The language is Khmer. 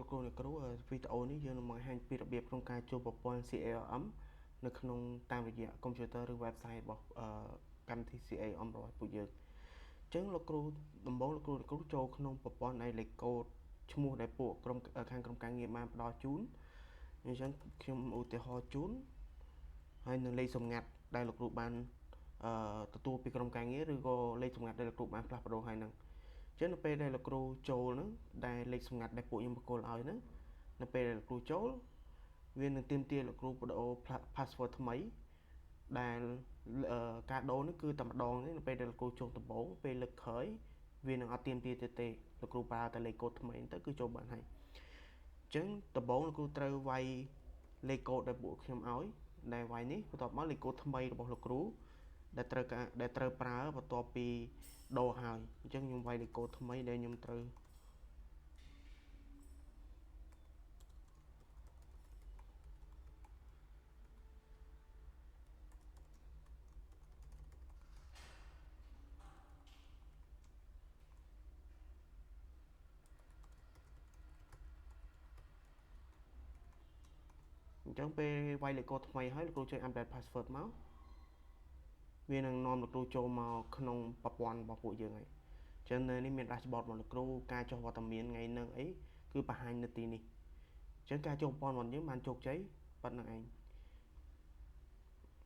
លោកគ្រូអ្នកគ្រូវីដេអូនេះយើងនឹងបង្ហាញពីរបៀបក្នុងការចូលប្រព័ន្ធ CRM នៅក្នុងតាមរយៈកុំព្យូទ័រឬ website របស់កម្មវិធី CRM របស់ពួកយើងអញ្ចឹងលោកគ្រូដំបូងលោកគ្រូអ្នកគ្រូចូលក្នុងប្រព័ន្ធឯលេខកូដឈ្មោះដែលពួកក្រុមខាងក្រុមការងារបានផ្ដល់ជូនអញ្ចឹងខ្ញុំឧទាហរណ៍ជូនហើយនឹងលេខសម្ងាត់ដែលលោកគ្រូបានទទួលពីក្រុមការងារឬក៏លេខសម្ងាត់ដែលលោកគ្រូបានផ្លាស់ប្ដូរហើយហ្នឹងអញ្ចឹងនៅពេលដែលលោកគ្រូចូលហ្នឹងដែលលេខសម្ងាត់ដែលពួកខ្ញុំបកគលឲ្យហ្នឹងនៅពេលដែលលោកគ្រូចូលវានឹងទាមទារលោកគ្រូប្ដូរ password ថ្មីដែលការដូរនេះគឺតែម្ដងទេនៅពេលដែលលោកគ្រូចូលដំបូងពេលលើកក្រោយវានឹងអត់ទាមទារទៀតទេលោកគ្រូប្រើតែលេខកូដថ្មីទៅគឺចូលបានហើយអញ្ចឹងដំបូងលោកគ្រូត្រូវវាយលេខកូដដែលពួកខ្ញុំឲ្យដែលវាយនេះបន្ទាប់មកលេខកូដថ្មីរបស់លោកគ្រូដែលត្រូវការដែលត្រូវប្រើបន្ទាប់ពីដូរហើយអញ្ចឹងខ្ញុំវាយលេខកូដថ្មីដែលខ្ញុំត្រូវអញ្ចឹងពេលវាយលេខកូដថ្មីហើយលោកគ្រូចុច update password មកវានឹងនាំលោកគ្រូចូលមកក្នុងប្រព័ន្ធរបស់ពួកយើងហើយអញ្ចឹងនៅនេះមាន dashboard របស់លោកគ្រូការចុះវត្តមានថ្ងៃហ្នឹងអីគឺបង្ហាញនៅទីនេះអញ្ចឹងការចូលប្រព័ន្ធរបស់យើងបានជោគជ័យប៉ុណ្្នឹងឯង។